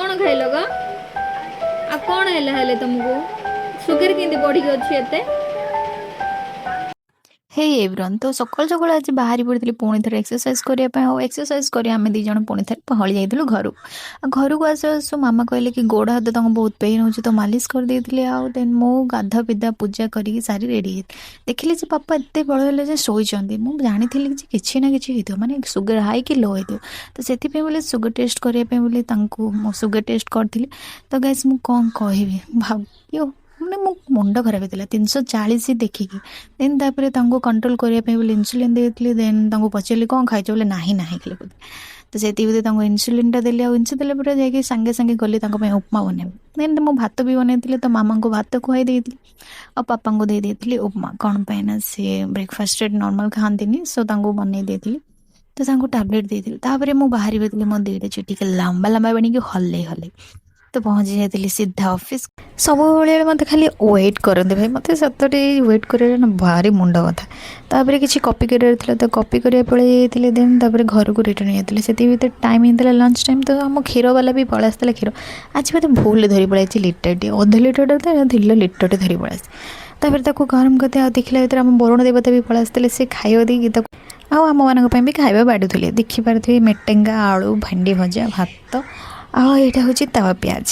କ'ଣ ଖାଇଲ ଗ? ଆଉ କ'ଣ ହେଲା ହେଲେ ତମକୁ? ସୁଗାର କେମିତି ବଢିକି ଅଛି ଏତେ? ହେଇ ଏଭ୍ରିୱାନ୍, ତ ସକାଳୁ ସକାଳୁ ଆଜି ବାହାରି ପଡ଼ିଥିଲି ପୁଣି ଥରେ ଏକ୍ସରସାଇଜ୍ କରିବା ପାଇଁ। ଆଉ ଏକ୍ସରସାଇଜ୍ କରି ଆମେ ଦୁଇ ଜଣ ପୁଣି ଥରେ ପହଳି ଯାଇଥିଲୁ ଘରୁ। ଆଉ ଘରକୁ ଆସୁ ଆସୁ ମାମା କହିଲେ କି ଗୋଡ଼ ହାତ ତାଙ୍କୁ ବହୁତ ପେନ୍ ହେଉଛି, ତ ମାଲିସ କରିଦେଇଥିଲି। ଆଉ ଦେନ୍ ମୁଁ ଗାଧା ପିଧା ପୂଜା କରିକି ସାରି ରେଡ଼ି ହେଇଥିଲି। ଦେଖିଲି ଯେ ବାପା ଏତେ ବଡ଼ ହେଲେ ଯେ ଶୋଇଛନ୍ତି। ମୁଁ ଜାଣିଥିଲି ଯେ କିଛି ନା କିଛି ହେଇଥିବ, ମାନେ ସୁଗାର ହାଇ କି ଲୋ ହେଇଥିବ। ତ ସେଥିପାଇଁ ବୋଲି ସୁଗାର ଟେଷ୍ଟ କରିବା ପାଇଁ ବୋଲି ତାଙ୍କୁ ମୁଁ ସୁଗାର ଟେଷ୍ଟ କରିଥିଲି। ତ ଗାଇସ୍, ମୁଁ କ'ଣ କହିବି, ଭାଗ୍ୟ ମାନେ ମୋ ମୁଣ୍ଡ ଖରାପ ହେଇଥିଲା 340 ଦେଖିକି। ଦେନ୍ ତାପରେ ତାଙ୍କୁ କଣ୍ଟ୍ରୋଲ୍ କରିବା ପାଇଁ ବୋଲି ଇନ୍ସୁଲିନ୍ ଦେଇଥିଲି। ଦେନ୍ ତାଙ୍କୁ ପଚାରିଲି, କ'ଣ ଖାଇଛ ବୋଲେ, ନାହିଁ ନାହିଁ ଖାଲି କହୁଥିଲେ। ତ ସେତିକି ଭିତରେ ତାଙ୍କୁ ଇନ୍ସୁଲିନ୍ଟା ଦେଲି। ଆଉ ଇନ୍ସୁଲିନ୍ ଦେଲା ପରେ ଯାଇକି ସାଙ୍ଗେ ସାଙ୍ଗେ ଗଲି ତାଙ୍କ ପାଇଁ ଉପମା ବନେଇବା। ଦେନ୍ ମୁଁ ଭାତ ବି ବନେଇଥିଲି, ତ ମାମାଙ୍କୁ ଭାତ ଖୁଆଇ ଦେଇଥିଲି ଆଉ ପାପାଙ୍କୁ ଦେଇ ଦେଇଥିଲି ଉପମା। କ'ଣ ପାଇଁ ନା ସିଏ ବ୍ରେକଫାଷ୍ଟରେ ନର୍ମାଲ୍ ଖାଆନ୍ତିନି, ସୋ ତାଙ୍କୁ ବନେଇ ଦେଇଥିଲି। ତ ତାଙ୍କୁ ଟାବଲେଟ୍ ଦେଇଥିଲି। ତାପରେ ମୁଁ ବାହାରି ଯାଇଥିଲି ମୋ ଦୁଇଟା ଚୁଟିକି ଲମ୍ବା ଲମ୍ବା ବଣିକି ହଲେଇ ହଲେଇ ତ ପହଞ୍ଚି ଯାଇଥିଲି ସିଧା ଅଫିସ୍। ସବୁବେଳେ ମୋତେ ଖାଲି ୱେଟ୍ କରନ୍ତି ଭାଇ, ମୋତେ ସତରେ ୱେଟ୍ କରିବା ନା ଭାରି ମୁଣ୍ଡ କଥା। ତାପରେ କିଛି କପି କରିବାର ଥିଲା, ତ କପି କରିବା ପଳେଇ ଯାଇଥିଲି। ଦେନ୍ ତାପରେ ଘରକୁ ରିଟର୍ନ ଯାଇଥିଲି। ସେତିକି ଭିତରେ ଟାଇମ୍ ହେଇଥିଲା ଲଞ୍ଚ ଟାଇମ୍, ତ ଆମ କ୍ଷୀରବାଲା ବି ପଳେଇ ଆସିଥିଲା କ୍ଷୀର। ଆଜି ବୋଧେ ଭୁଲରେ ଧରି ପଳେଇ ଆସିଛି ଲିଟରଟି, ଅଧ ଲିଟରଟା ତ ଥିଲା, ଲିଟରଟେ ଧରି ପଳେଇ ଆସିଛି। ତାପରେ ତାକୁ ଗରମ କରିଦିଏ। ଆଉ ଦେଖିଲା ଭିତରେ ଆମ ବରୁଣ ଦେବତା ବି ପଳେଇ ଆସିଥିଲେ। ସେ ଖାଇବା ଦେଇକି ତାକୁ ଆଉ ଆମମାନଙ୍କ ପାଇଁ ବି ଖାଇବା ବାଢ଼ୁଥିଲେ। ଦେଖିପାରୁଥିବେ, ମେଟେଙ୍ଗା ଆଳୁ ଭେଣ୍ଡି ଭଜା, ଭାତ ଆଉ ଏଇଟା ହେଉଛି ତାୱା ପିଆଜ।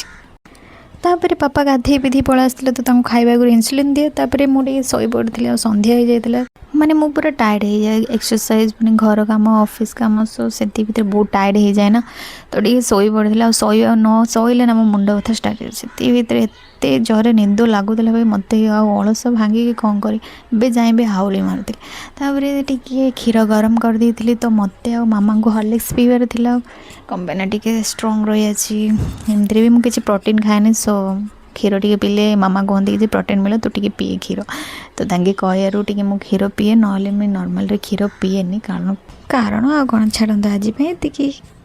ତାପରେ ବାପା ଗାଧେଇ ପିଧେଇ ପଳେଇ ଆସିଥିଲେ, ତ ତାଙ୍କୁ ଖାଇବାକୁ ଇନ୍ସୁଲିନ୍ ଦିଏ। ତାପରେ ମୁଁ ଟିକେ ଶୋଇପଡ଼ିଥିଲି ଆଉ ସନ୍ଧ୍ୟା ହେଇଯାଇଥିଲା। ମାନେ ମୁଁ ପୁରା ଟାୟାର୍ଡ଼ ହେଇଯାଏ, ଏକ୍ସରସାଇଜ୍, ପୁଣି ଘର କାମ, ଅଫିସ୍ କାମ, ସୋ ସେତିକି ଭିତରେ ବହୁତ ଟାୟାର୍ଡ଼ ହେଇଯାଏ ନା, ତ ଟିକେ ଶୋଇପଡ଼ିଥିଲି। ଆଉ ଶୋଇବା ନ ଶୋଇଲେ ନା ମୋ ମୁଣ୍ଡ ବ୍ୟଥା ଷ୍ଟାର୍ଟ ହେଇଯାଏ। ସେତିକି ଭିତରେ ଏତେ ଜୋରେ ନିଦ ଲାଗୁଥିଲା ଭାଇ ମୋତେ, ଆଉ ଅଳସ ଭାଙ୍ଗିକି କ'ଣ କରିବି, ଏବେ ଯାଏଁ ବି ହାଉଳି ମାରୁଥିଲି। ତାପରେ ଟିକେ କ୍ଷୀର ଗରମ କରିଦେଇଥିଲି, ତ ମୋତେ ଆଉ ମାମାଙ୍କୁ ହର୍ଲିକ୍ସ ପିଇବାର ଥିଲା। କ'ଣ ପାଇଁ ନା ଟିକେ ଷ୍ଟ୍ରଙ୍ଗ ରହିଅଛି। ଏମିତିରେ ବି ମୁଁ କିଛି ପ୍ରୋଟିନ୍ ଖାଏନି, ସୋ କ୍ଷୀର ଟିକେ ପିଇଲେ ମାମା କୁହନ୍ତି କି ଯେ ପ୍ରୋଟିନ୍ ମିଳେ, ତୁ ଟିକେ ପିଏ କ୍ଷୀର। ତ ତାଙ୍କେ କହିବାରୁ ଟିକେ ମୁଁ କ୍ଷୀର ପିଏ, ନହେଲେ ମୁଁ ନର୍ମାଲରେ କ୍ଷୀର ପିଏନି। କାରଣ ଆଉ କ'ଣ, ଛାଡ଼ନ୍ତୁ, ଆଜି ପାଇଁ ଏତିକି।